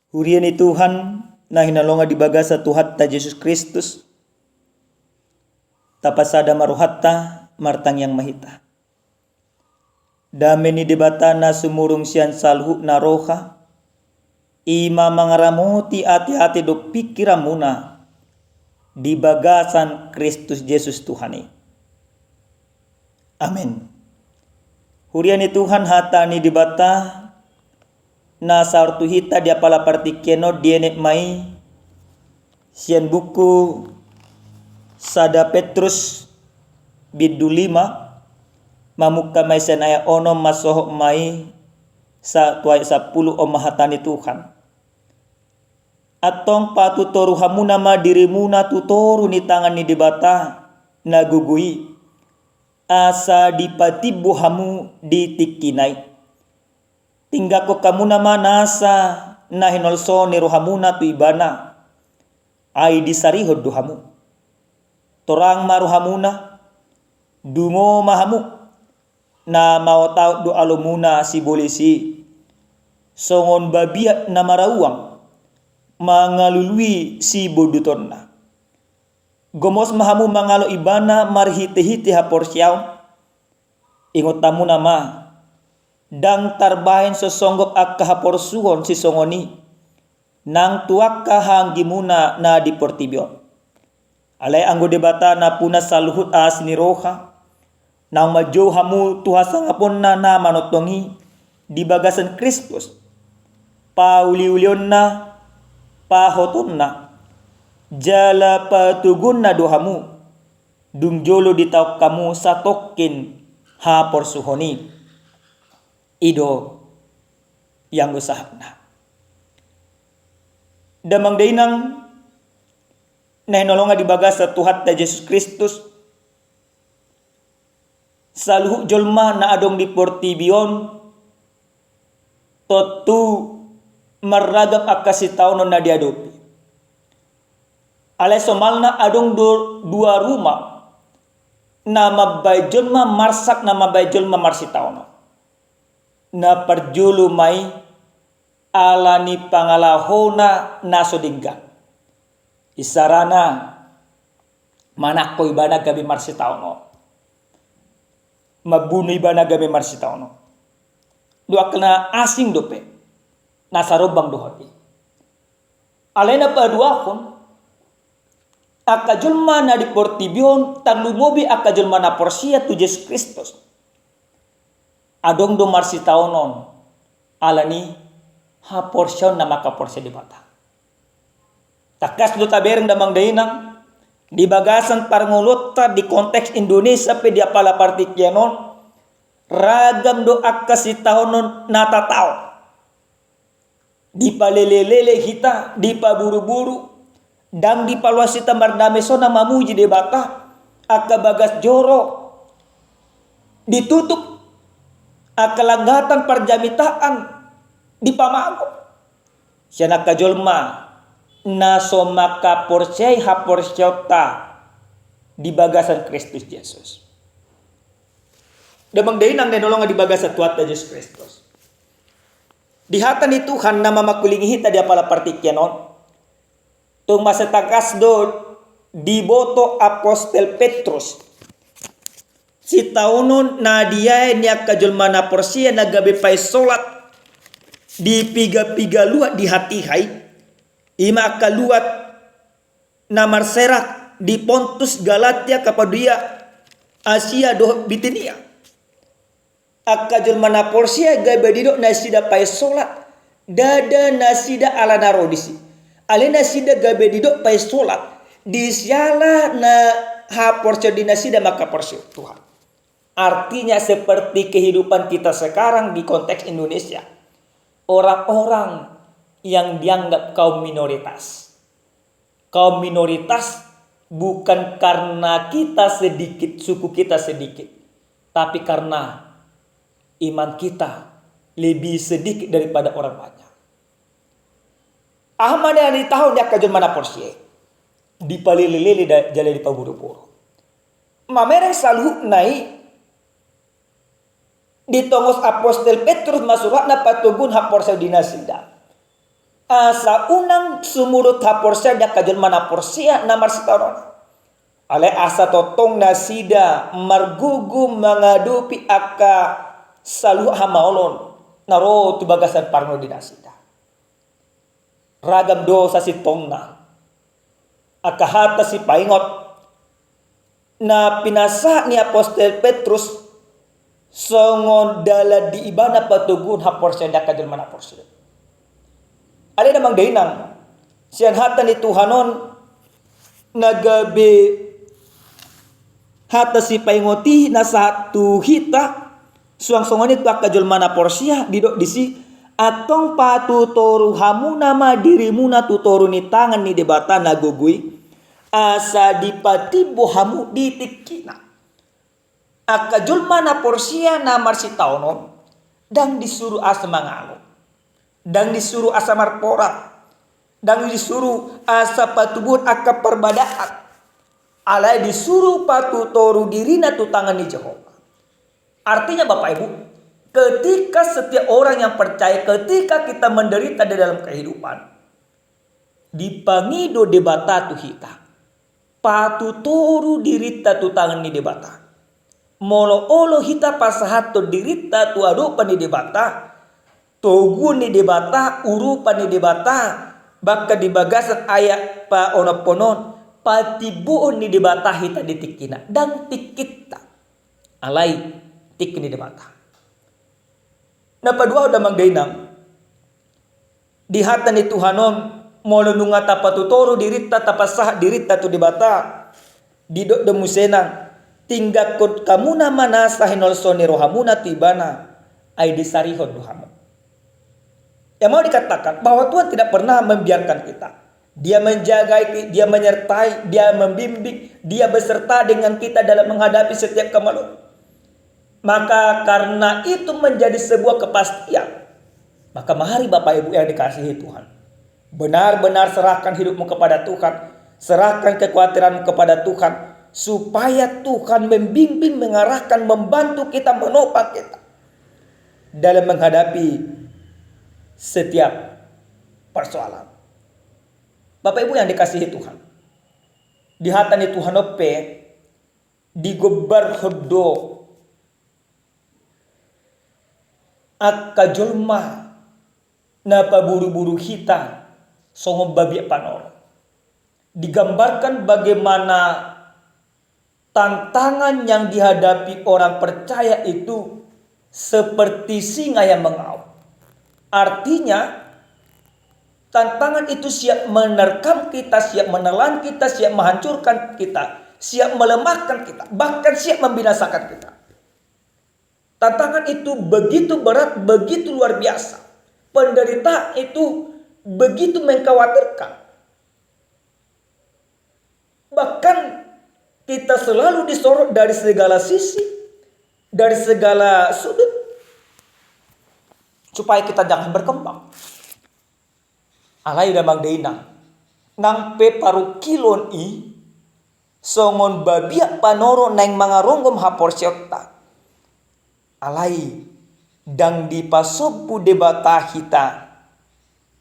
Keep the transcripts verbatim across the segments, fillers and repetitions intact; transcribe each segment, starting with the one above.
Huria ni Tuhan, na hinaholongan di bagasan Tuhanta Jesus Kristus, tapasada ma rohanta, martangiang ma hita. Dame ni Debata na sumurung sian saluhutna roha, i ma mangaramoti ateate dohot pingkiranmuna di bagasan Kristus Jesus Tuhan i. Amen. Huria ni Tuhan, hata ni Debata na saor tu hita di apala partingkian on dienet ma i sian buku sada Petrus bindu lima, mamungka ma i sian ayat onom, mansohot ma i sa-, tu ayat sampulu. On ma hata ni Tuhan. Antong patutoru hamuna ma dirimuna tu toru ni tangan ni Debata na gogo i, asa dipatimbo hamu di tingkina i. Tinggangkon hamuna ma nasa na hinolsol ni rohamuna tu Ibana, ai disarihon do hamu. Torang ma rohamuna, dungo ma hamu, na maotaot do alomuna sibolis i, songon babiat na marauang mangalului sibondutonna. Gomos ma hamu mangalo Ibana marhitehite haporseaon. Ingot hamuna ma, ndang tarbahen so songgop angka haporsuhon sisongon i nang tu angka haanggimuna na di portibi on. Alai anggo Debata nampuna saluhut asi ni roha, naung manjou hamu tu hasangaponna na manongtong i di bagasan Kristus, pauliulionna, pahotonna, jala patoguonna do hamu, dung jolo ditaon hamu satongkin haporsuhon i. I do i anggo sahatna. Damang dainang na hinaholongan di bagasan Tuhanta Jesus Kristus, saluhut jolma na adong di portibi on tontu marragam angka sitaonon na diadopi. Alai somalna adong do dua ruma na mambahen jolma marsak, na mambahen jolma marsitaonon. Na parjolo ma i ala ni pangalahona na so denggan. Isarana, manangko ibana gabe marsitaonon, mambunu ibana gabe marsitaonon. Dua angka na asing dope, na sarombang dohot i. Alai na paduahon, angka jolma na di portibi on, tarlumobi angka jolma na porsea tu Jesus Kristus, adong do marsitaonon ala ni haporseaon na mangkaporseai Debata. Tangkas do tabereng damang dainang, di bagasan parngoluonta di konteks Indonesia pe di apala partingkian on, ragam do angka sitaonon na tataon. Dipalelelele hita, dipaburuburu, ndang dipaloas hita mardame sonang mamuji Debata, angka bagas joro ditutup, angka langgatan parjamitaan dipamago sian angka jolma na so mangkaporseai haporseaonta di bagasan Kristus Jesus. Damang dainang na hinaholongan di bagasan Tuhanta Jesus Kristus. Di hata ni Tuhan na mamangkulingi hita di apala partingkian on, tung mansai tangkas do diboto apostel Petrus sitaonon na diae ni angka jolma na porsea na gabe painsolat di piga-piga luat di hatiha i, i ma angka luat na marserak di Pontus, Galatia, Kapadokia, Asia dohot Bitinia. Angka jolma na porsea gabe didok nasida painsolat, ndada nasida ala na ro disi. Alai nasida gabe didok painsolat di siala na haporseaon di nasida mangkaporseai Tuhan. Artinya seperti kehidupan kita sekarang di konteks Indonesia. Orang-orang yang dianggap kaum minoritas. Kaum minoritas bukan karena kita sedikit, suku kita sedikit, tapi karena iman kita lebih sedikit daripada orang banyak. Aha ma na nitaon di angka jolma na porsea i? Dipalelelele da-, jala dipaburuburu. Mamereng saluhutna i, ditongos apostel Petrus ma suratna patoguhon haporseaon di nasida. Asa unang sumurut haporseaon di angka jolma na porsea na marsitaonon. Alai asa tongtong nasida margogo mangadopi angka saluhut hamaolon na ro tu bagasan parngoluon nasida. Ragam do sasintongna angka hata sipaingot na pinasahat ni apostel Petrus songon dalan di ibana patoguhon haporseaon di angka jolma na porsea. Alai damang dainang, sian hata ni Tuhan on na gabe hata sipaingot i na sahat tu hita, suang songon i tu angka jolma na porsea, didok disi, antong patutoru hamuna ma dirimuna tu toru ni tangan ni Debata na gogo i, asa dipatimbo hamu di tingkina. Angka jolma na porsea na marsitaonon, ndang disuru asa mangalo, ndang disuru asa marporat, ndang disuru asa patubuhon angka parbadaan, alai disuru patutoru dirina tu tangan ni Jahowa. Artinya, Bapak Ibu, ketika setiap orang yang percaya, ketika kita menderita di dalam kehidupan, dipangido Debata tu hita, patutoru dirinta tu tangan ni Debata. Molo olo hita pasahathon dirinta tu adopan ni Debata, toguon ni Debata, urupan ni Debata, bahkan di bagasan ayat paonomhon on, patimboon ni Debata hita di tingkina, ndang tingkinta, alai tingki ni Debata. Na paduahon damang dainang, di hata ni Tuhan on, molo nunga tapatutoru dirinta, tapasahat dirinta tu Debata, didok do muse nang, tinggalhon hamuna ma nasa hinolsohon ni rohamuna tu Ibana, ai disarihon do hamu. Yang mau dikatakan bahwa Tuhan tidak pernah membiarkan kita. Dia menjaga, Dia menyertai, Dia membimbing, Dia beserta dengan kita dalam menghadapi setiap kemaluan. Maka karena itu menjadi sebuah kepastian. Maka mari Bapak Ibu yang dikasihi Tuhan, benar-benar serahkan hidupmu kepada Tuhan, serahkan kekhawatiranmu kepada Tuhan, supaya Tuhan membimbing, mengarahkan, membantu kita, menopang kita dalam menghadapi setiap persoalan. Bapak Ibu yang dikasihi Tuhan, di hata ni Tuhan on pe digombarhon do angka jolma na paburu-buru hita songon babiat panoro. Digambarkan bagaimana tantangan yang dihadapi orang percaya itu seperti singa yang mengaum. Artinya, tantangan itu siap menerkam kita, siap menelan kita, siap menghancurkan kita, siap melemahkan kita, bahkan siap membinasakan kita. Tantangan itu begitu berat, begitu luar biasa. Penderitaan itu begitu mengkhawatirkan. Bahkan kita selalu disorot dari segala sisi, dari segala sudut, supaya kita jangan berkembang. Alai damang dainang, nang pe parungkilon i songon babiat panoro naeng mangaronggom haporseaonta. Alai ndang dipasombu Debata hita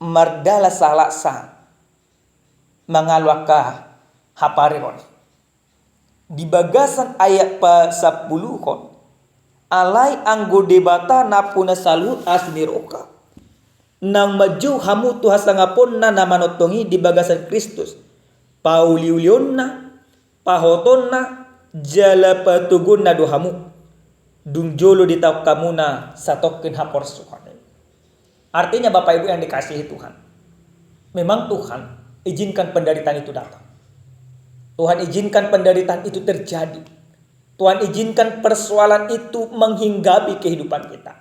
mardalan sahalaksa mangalo angka hapareon. Di bagasan ayat pasampuluhon, alai anggo Debata nampuna saluhut asi ni roha, naung manjou hamu tu hasangaponna na manongtong i di bagasan Kristus, pauliulionna, pahotonna, jala patoguonna do hamu, dung jolo ditaon hamuna satongkin haporsuhon i. Artinya, Bapak Ibu yang dikasihi Tuhan, memang Tuhan izinkan penderitaan itu datang. Tuhan izinkan penderitaan itu terjadi. Tuhan izinkan persoalan itu menghinggapi kehidupan kita.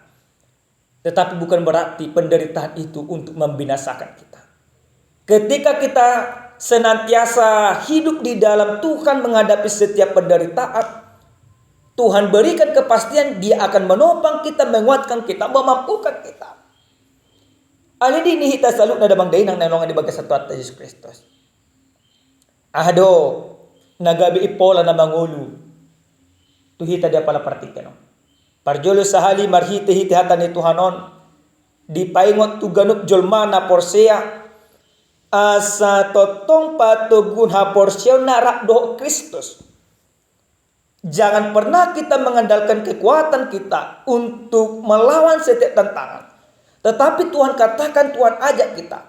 Tetapi bukan berarti penderitaan itu untuk membinasakan kita. Ketika kita senantiasa hidup di dalam Tuhan menghadapi setiap penderitaan, Tuhan berikan kepastian, Dia akan menopang kita, menguatkan kita, memampukan kita. Alai di hita saluhutna damang dainang na hinaholongan di bagasan Tuhanta Jesus Kristus, aha do na gabe impola na mangolu tu hita di apala partingkian on? Parjolo sahali marhitehite hata ni Tuhan on, Dipaingot tu ganup jolma na porsea, asa tongtong patoguhon haporseaonna rap dohot Kristus. Jangan pernah kita mengandalkan kekuatan kita untuk melawan setiap tantangan. Tetapi Tuhan katakan, Tuhan ajak kita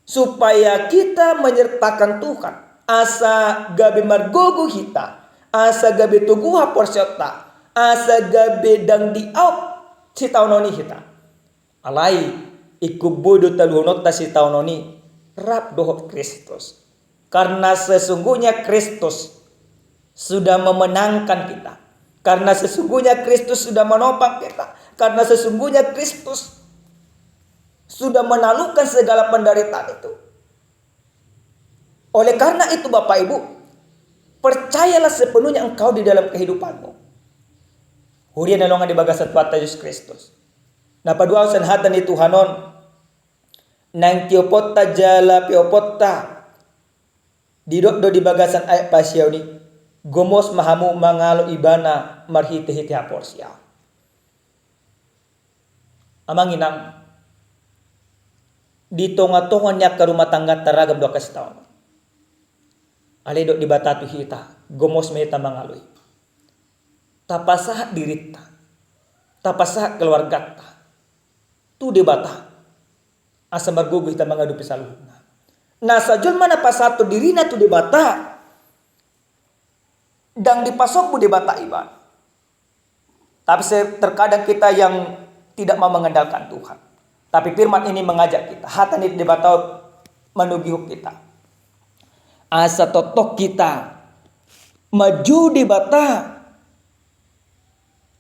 supaya kita menyertakan Tuhan, asa gabe margogo hita, asa gabe togu haporseaonta, asa gabe ndang diaop sitaonon i hita. Alai, ingkon boi do taluhononta sitaonon i rap dohot Kristus. Karena sesungguhnya Kristus sudah memenangkan kita. Karena sesungguhnya Kristus sudah menopang kita. Karena sesungguhnya Kristus sudah menaklukkan segala penderitaan itu. Oleh karena itu, Bapak Ibu, percayalah sepenuhnya engkau di dalam kehidupanmu. Huria na hinaholongan di bagasan Tuhanta Jesus Kristus. Na paduahon sian hata ni Tuhan on, naeng tioponta jala pioponta, didok do di bagasan ayat pasada i, gomos ma hamu mangalo Ibana marhitehite haporseaon. Amang inang, di tongatonga ni angka rumah tangganta ragam do angka sitaonon. Alai didok Debata tu hita, gomos ma hita mangalo i. Tapasahat dirinta, tapasahat keluarganta tu Debata, asa margogo hita mangadopi saluhutna. Na sai jolma na pasahathon dirina tu Debata, ndang dipasombu Debata ibana. Tapi se-, terkadang kita yang tidak mau mengandalkan Tuhan. Tapi firman ini mengajak kita, hata ni Debata manogihon hita, asa tongtong hita manjou Debata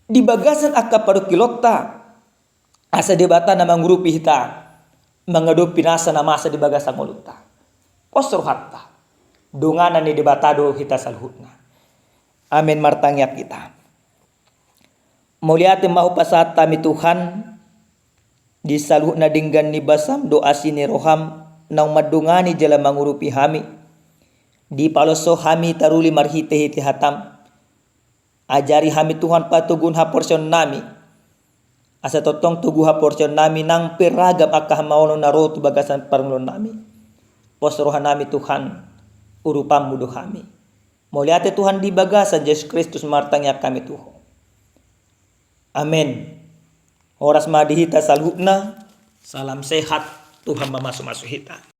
di bagasan angka parungkilonta, asa Debata na mangurupi hita mangadopi nasa na masa di bagasan ngolunta. Pos rohanta, donganan ni Debata do hita saluhutna. Amen. Martangiang hita. Mauliate ma hupasahat hami Tuhan, di saluhutna denggan ni basam dohot asi ni roham, naung mandongani jala mangurupi hami. Dipaloas Ho hami taruli marhitehite hatam. Ajari hami Tuhan patoguhon haporseaonnami, asa tongtong togu haporseaonnami nang pe ragam angka hamaolon na ro tu bagasan parngoluonnami. Pos rohanami Tuhan, urupanmu do hami. Mauliate Tuhan, di bagasan Jesus Kristus martangiang hami tu Ho. Amen. Horas ma di hita saluhutna. Salam sehat. Tuhan mamasumasu hita.